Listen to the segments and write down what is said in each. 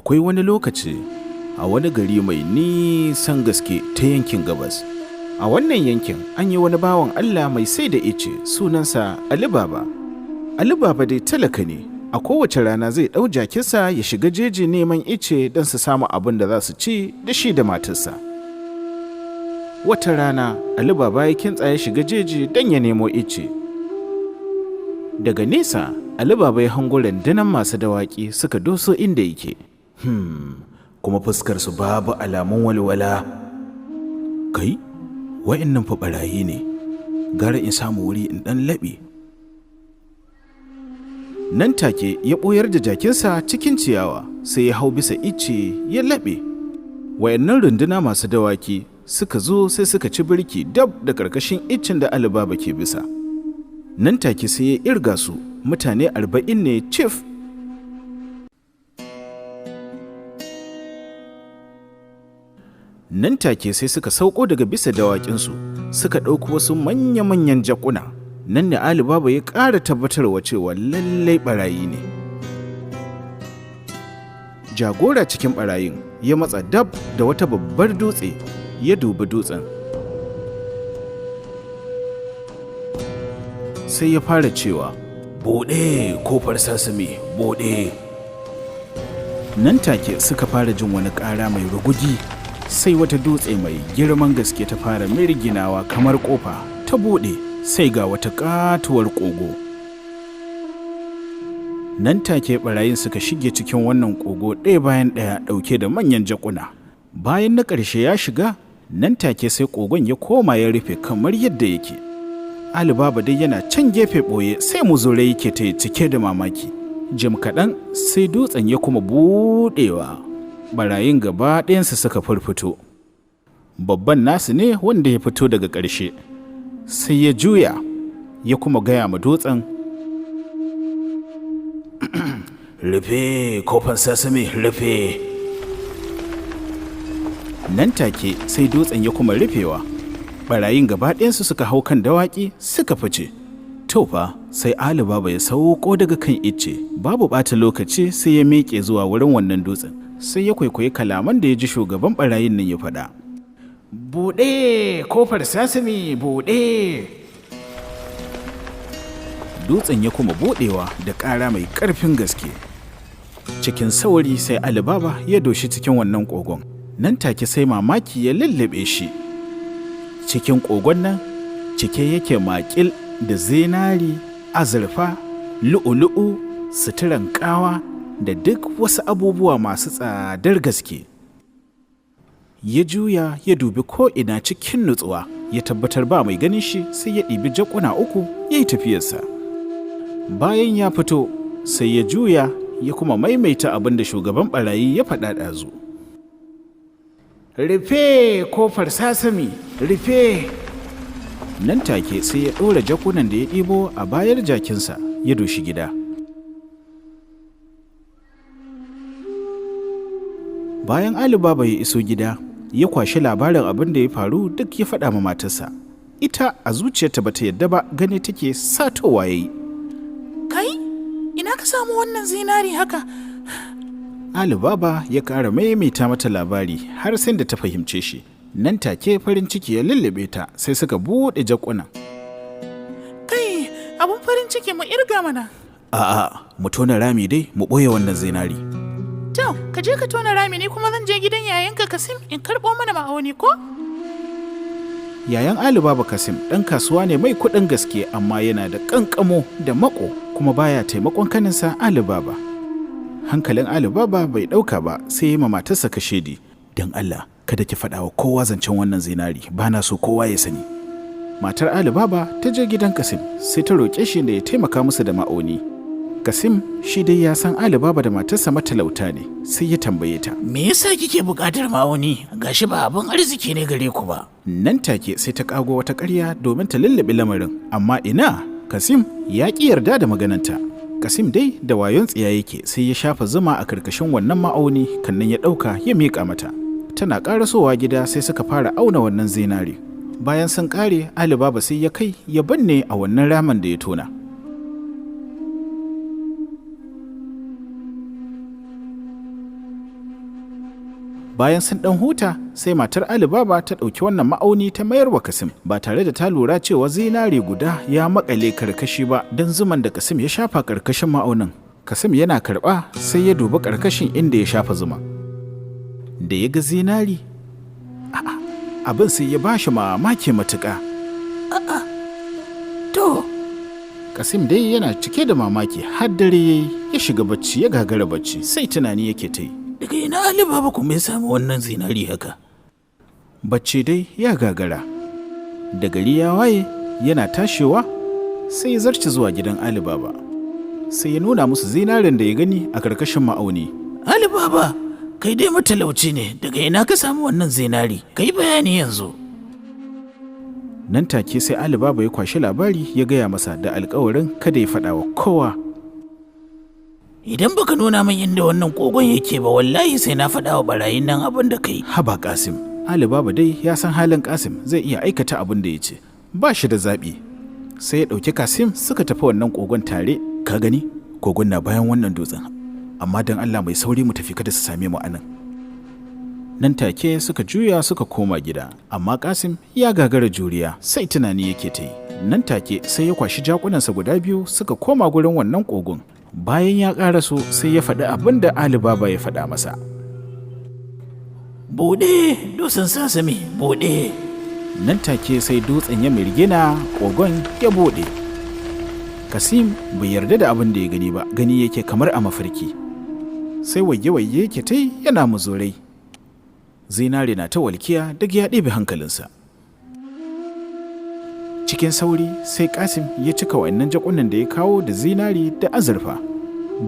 Akwai wani lokaci a wani gari mai nisan gaske ta yankin gabas. A wannan yankin an yi wani bawan Allah mai sai da ice sunansa Ali Baba. Ali Baba dai talaka ne, a kowace rana zai ɗau jakinsa ya shiga jeji neman ice don su samu abin da za su ci da shi da matarsa. Wata rana Ali Baba ya kintsa ya shiga jeji don ya nemo ice. Daga nesa Ali Baba ya hango rundunar masu dawaki suka doso inda yake. Kuma fuskarsu babu alamun walwala. Kai, wa'innan fa ɓarayi ne, gara in samu wuri in ɗan laɓe. Nan take ya ɓoyar da jakinsa cikin ciyawa sai ya hau bisa icce ya laɓe. Wa'innan runduna masu dawaki suka zo sai suka ci birki dab da ƙarƙashin iccen da Ali Baba ke bisa. Nan take sai ya irga su mutane 40 ne cif. Nan take sai suka sauko daga bisa dawakinsu suka ɗauko wasu manya-manyan jakuna. Nan ne Ali Baba ya ƙara tabbatarwa cewa lallai ɓarayi ne. Jagora cikin ɓarayin ya matsa dab da wata babbar dutse ya dubi dutsen. Sai ya fara cewa, "Buɗe kofar sasami, buɗe." Nan take suka fara jin wani ƙara mai rugugi, sai wata dutse mai girman gaske ta fara mirginawa kamar ƙofa ta buɗe, sai ga wata ƙatuwar ƙogo. Nan take ɓarayin suka shige cikin wannan ƙogo ɗaya bayan ɗaya ɗauke da manyan jakuna. Bayan na ƙarshe ya shiga, nan take sai ƙogon ya koma ya rufe kamar yadda yake. Ali Baba dai yana can gefe ɓoye sai muzurai yake ta cike da mamaki. Jim kaɗan sai dutsen ya kuma buɗewa. Ɓarayin gaba ɗayansu suka furfuto. Babban nasu ne wanda ya fito daga ƙarshe. Sai ya juya ya kuma gaya ma dutsen, "Rufe kofan sasami, rufe." Nan take sai dutsen ya kuma rufewa. Barayin gaba ɗayansu suka hau kan dawaki suka fice. To fa sai Ali Baba ya sauko daga kan icce, babu ɓata lokaci sai ya miƙe zuwa wurin wannan dutsen. Sai ya kwaikwayi kalaman da ya ji shugaban barayin nan ya faɗa. "Buɗe kofar sasami, buɗe." Dutsen ya kuma buɗewa da ƙara mai ƙarfin gaske. Cikin sauri sai Ali Baba ya doshi cikin wannan ƙogon. Nan take sai mamaki ya lullube shi. Cikin ƙogon nan cike yake maƙil da zinari, azurfa, lu'u-lu'u, suturan ƙawa da duk wasu abubuwa masu tsadar gaske. Ya juya ya dubi ko'ina cikin nutsuwa, ya tabbatar ba mai ganin shi sai ya ɗibi jakuna 3 ya yi tafiyarsa. Bayan ya fito sai ya juya ya kuma maimaita abin da shugaban ɓarayi ya faɗa ɗazu. "Rufe kofar sasami, rufe." Nan take sai ya ɗora jakunan da ya ɗibo a bayar jakinsa ya doshi gida. Bayan Ali Baba ya iso gida, ya kwashi labarin abin da ya faru duk ya faɗa ma matarsa. Ita a zuciyarta bata yadda ba, gani take satowa yayi. Kai, ina ka samu wannan zinari haka? Ali Baba ya ƙara maimaita mata labari har sai da ta fahimce shi. Nan take farin ciki ya lullube ta sai suka buɗe jakunan. Kai, abun farin ciki mu irga mana. A'a, mu tona rami dai mu ɓoye wannan zinari. To, ka je ka tona rami ni kuma zan je gidan yayanka Kasim in karɓo mana ma'auni ko? Yayan Ali Baba Kasim ɗan kasuwa ne mai kuɗin gaske amma yana da ƙanƙamo da maƙo kuma baya taimakon kaninsa Ali Baba. Hankalin Ali Baba bai ɗauka ba sai ya ma matarsa kashedi. Don Allah, kada ki faɗa wa kowa zancen wannan zinari, ba na so kowa ya sani. Matar Ali Baba ta je gidan Kasim sai ta roƙe shi da ya taimaka musu da ma'auni. Kasim shi dai ya san Ali Baba da matarsa matalauta ne, sai ya tambaye ta. Me yasa kike buƙatar ma'auni? Gashi ba abin arziki ne gare ku ba. Nan take sai ta ƙago wata ƙarya domin ta lullube lamarin, amma ina Kasim ya ƙi yarda da magananta. Kasim dai da wayon tsiya yake sai ya shafa zuma a karkashin wannan ma'auni kannan ya ɗauka ya miƙa mata. Tana ƙarasowa gida sai suka fara auna wannan zinari. Bayan sun ƙare, Ali Baba sai ya kai ya binne a wannan ramin da ya tona. Bayan sun ɗan huta, sai matar Alibaba ta ɗauki wannan ma'auni ta mayar wa Kasim ba tare da ta lura cewa zinare guda ya makale karkashi ba don zuman da Kasim ya shafa karkashin ma'aunin. Kasim yana karɓa sai ya dubi karkashin inda ya shafa zuma. Da ya ga zinari, a'a, abin sai ya bashi mamaki matuƙa. To, Kasim dai yana cike da mamaki har dare yayi ya shiga bacci ya gagara bacci sai tunani yake ta yi. Daga ina Alibaba kuma ya samu wannan zinari haka? Bacci dai ya gagara. Da gari ya waye yana tashewa sai ya zarce zuwa gidan Alibaba. Sai ya nuna musu zinarin da ya gani a karkashin ma'auni. Alibaba, kai dai matalauci ne, daga ina ka samu wannan zinari? Kai bayani yanzu. Nan take sai Alibaba ya kwashi labari ya gaya masa da alkawarin kada ya faɗa wa kowa. Idan baka nuna min inda wannan kogon yake ba, wallahi sai na faɗa wa barayin nan abin da kai. Haba Kasim, Alibaba dai ya san halin Kasim zai iya aikata abin da ya ce. Ba shi da zaɓi. Sai ya ɗauki Kasim suka tafi wannan kogon tare. Ka gani? Kogon na bayan wannan dutsen. Amma don Allah mai sauri mu tafi kada su same mu anan. Nan take suka juya suka koma gida, amma Kasim ya gagara juriya sai tunani yake ta yi. Nan take sai ya kwashi jakunansa guda biyu suka koma gurin wannan kogon. Bayan ya ƙaraso sai ya faɗi abin da Alibaba ya faɗa masa. Buɗe, dutsen sasami, buɗe. Nan take sai dutsen ya mirgina, kogon ya buɗe. Kasim bai yarda da abin da ya gani ba, gani yake kamar a mafarki. Sai waye-waye yake ta yi yana muzurai. Zinare na ta walkiya duk ya ɗebe hankalinsa. Cikin sauri sai Kasim ya cika wa'annan jakunan da ya kawo da zinari da azurfa.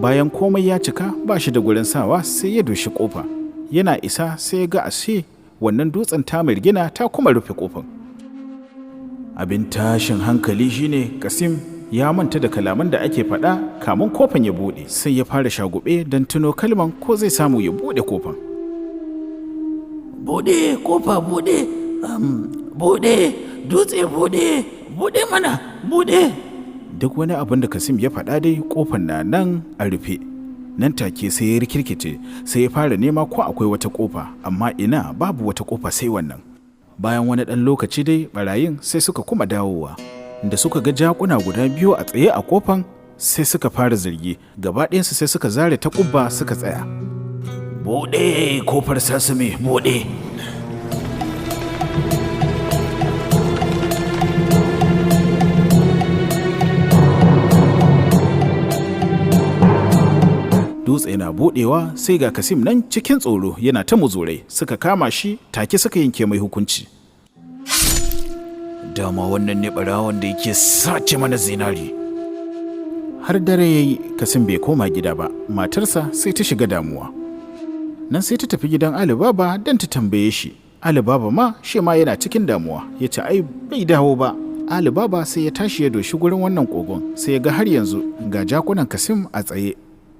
Bayan komai ya cika ba shi da gurin sawa sai ya doshi kofa. Yana isa sai ya ga ashe wannan dutsen ta mirgina ta kuma rufe kofan. Abin tashin hankali shine Kasim ya manta da kalaman da ake faɗa kamun kofan ya buɗe, sai ya fara shagube don tuno kalman ko zai samu ya buɗe kofan. Buɗe, kofa buɗe, buɗe, dutse buɗe, buɗe mana, buɗe. Duk wani abin da Kasim ya faɗa dai kofan na nan a rufe. Nan take sai ya rikirkice, sai ya fara nema ko akwai wata kofa, amma ina babu wata kofa sai wannan. Bayan wani ɗan lokaci dai barayin sai suka kuma dawowa. Da suka ga jakuna guda biyu a tsaye a kofan sai suka fara zargi, gaba ɗayansu sai suka zare takubba suka tsaya. Buɗe kofar sasame, buɗe. Dutse na buɗewa sai ga Kasim nan cikin tsoro yana ta muzurai, suka kama shi take suka yanke mai hukunci. Dama wannan ne ɓarawon da yake sace mana zinari. Har dare ya yi Kasim bai koma gida ba, matarsa sai ta shiga damuwa. Nan sai ta tafi gidan Alibaba don ta tambaye shi. Alibaba ma shi ma yana cikin damuwa, ya ce ai bai dawo ba. Alibaba sai ya tashi ya doshi gurin wannan kogon, sai ya ga har yanzu ga jakunan Kasim a tsaye.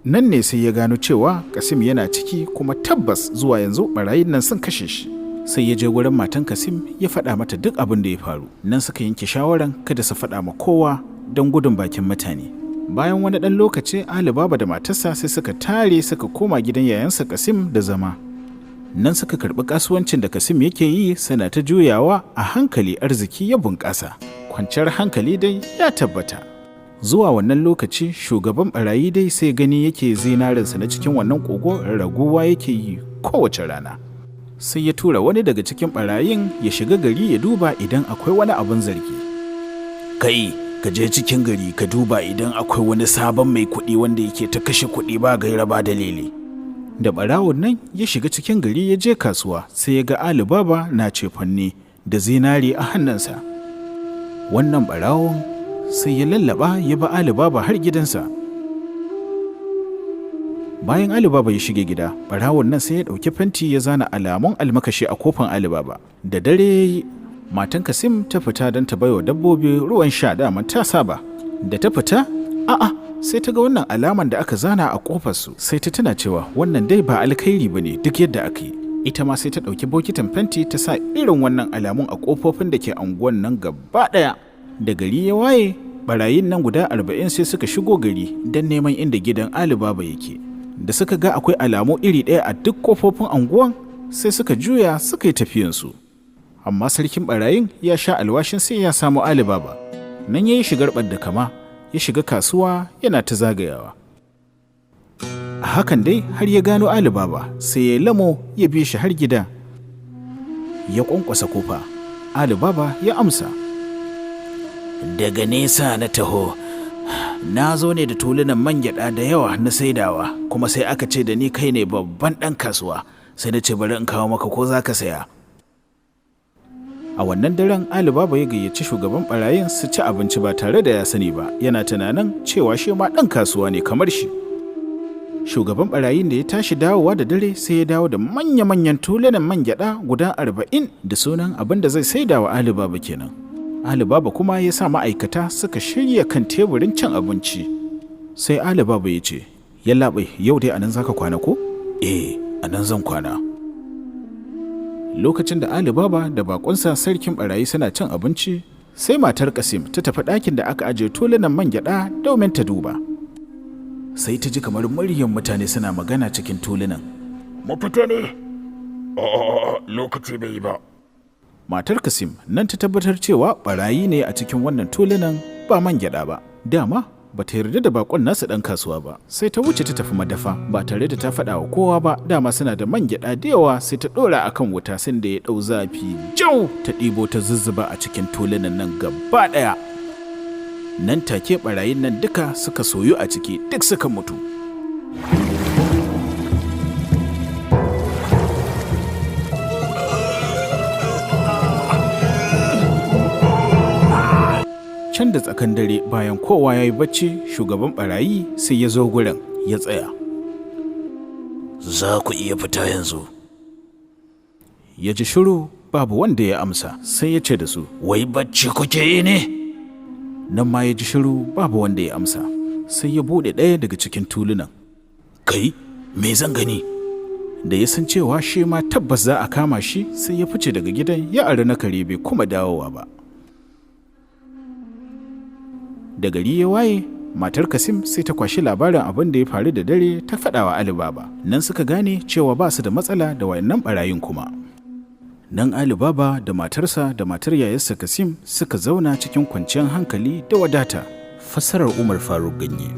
Nan ne sai ya gano cewa Kasim yana ciki kuma tabbas zuwa yanzu barayin nan sun kashe shi. Sai ya je gurin matan Kasim ya faɗa mata duk abin da ya faru. Nan suka yanke shawaran kada su faɗa ma kowa don gudun bakin mutane. Bayan wani ɗan lokaci Alibaba da matarsa sai suka tare suka koma gidan yayansa Kasim da zama. Nan suka karɓi kasuwancin da Kasim yake yi suna ta juyawa a hankali, arziki ya bunƙasa. Kwanciyar hankali dai ya tabbata. Zuwa wannan lokaci shugaban barayi dai sai gani yake zinarinsa na cikin wannan kogo raguwa yake yi kowace rana. Sai ya tura wani daga cikin barayin ya shiga gari ya duba idan akwai wani abin zargi. Kai, ka je cikin gari ka duba idan akwai wani sabon mai kuɗi wanda yake ta kashe kuɗi ba gaira ba dalili. Da barawon nan ya shiga cikin gari ya je kasuwa sai ya ga Alibaba na cefanne da zinari a hannunsa. Wannan barawon sai ya lallaba ya ba Alibaba har gidansa. Bayan Alibaba ya shige gida, barawon nan sai ya ɗauki fenti ya zana alamun almakashi a kofan Alibaba. Da dare ya yi, matan Kasim ta fita don ta baiwa dabbobi ruwan sha, dama ta saba. Da ta fita, a'a, sai ta ga wannan alaman da aka zana a kofarsu, sai ta tuna cewa wannan dai ba alkhairi ba ne duk yadda aka yi. Ita ma sai ta ɗauki bokitin fenti ta sa irin wannan alamun a kofofin da ke anguwan nan gaba ɗaya. Da gari ya waye, barayin nan guda 40 sai suka shigo gari don neman inda gidan Alibaba yake. Da suka ga akwai alamu iri ɗaya a duk kofofin anguwan, Sai suka juya suka yi tafiyansu. Amma sarkin barayin ya sha alwashin sai ya samu Alibaba. Nan ya yi shigar ɓadda kama, ya shiga kasuwa yana ta zagayawa. A hakan dai har ya gano Alibaba, sai ya lamo ya bi shi har gida. Ya ƙwanƙwasa kofa, Alibaba ya amsa. Daga nesa na taho, na zo ne da tulunan man gyaɗa da yawa na saidawa, kuma sai aka ce da ni kai ne babban ɗan kasuwa, sai na ce bari in kawo maka ko za ka saya. A wannan daren Alibaba ya gayyaci shugaban barayin su ci abinci ba tare da ya sani ba, yana tunanin cewa shi ma ɗan kasuwa ne kamar shi. Shugaban barayin da ya tashi dawowa da dare, sai ya dawo da manya-manyan tulunan man gyaɗa guda 40 da sunan abin da zai saida wa Alibaba kenan. Alibaba kuma ya sa ma'aikata suka shirya kan teburin cin abinci. Sai Alibaba ya ce, "Yallaɓai, yau dai anan zaka kwana ko?" "Eh, anan zan kwana." Lokacin da Alibaba da bakonsa sarkin barayi suna cin abinci, sai matar Kasim ta tafi ɗakin da aka ajiye tulunan man gyaɗa domin ta duba. Sai ta ji kamar muryar mutane suna magana cikin tulunan. Mu fita ne? A'a, lokaci bai yi ba. Matar Kasim nan ta tabbatar cewa barayi ne a cikin wannan tulunan, ba man gyaɗa ba. Dama ba ta yarda da bakon nasu ɗan kasuwa ba. Sai ta wuce ta tafi madafa ba tare da ta faɗa wa kowa ba. Dama suna da man gyaɗa da yawa, sai ta ɗora akan wuta, sai da ya ɗau zafi jau, ta ɗibo ta zuzzuba a cikin tulunan nan gaba ɗaya. Nan take barayin nan duka suka soyu a ciki, duk suka mutu. Can da tsakan dare, bayan kowa ya yi bacci, shugaban barayi sai ya zo gurin ya tsaya. Za ku iya fita yanzu. Ya ji shiru, babu wanda ya amsa. Sai ya ce da su, "Wai bacci kuke yi ne?" Nan ma ya ji shiru, babu wanda ya amsa. Sai ya buɗe ɗaya daga cikin tulunan. Kai, me zan gani? Da ya san cewa shi ma tabbas za a kama shi, sai ya fice daga gidan ya ari na kare, bai kuma dawowa ba. Da gari ya waye, matar Kasim sai ta kwashi labarin abin da ya faru da dare ta faɗa wa Alibaba. Nan suka gane cewa ba su da matsala da wayannan barayin kuma. Nan Alibaba da matarsa da matar yayarsa Kasim suka zauna cikin kwanciyar hankali da wadata. Fassarar Umar Faruk Ganye.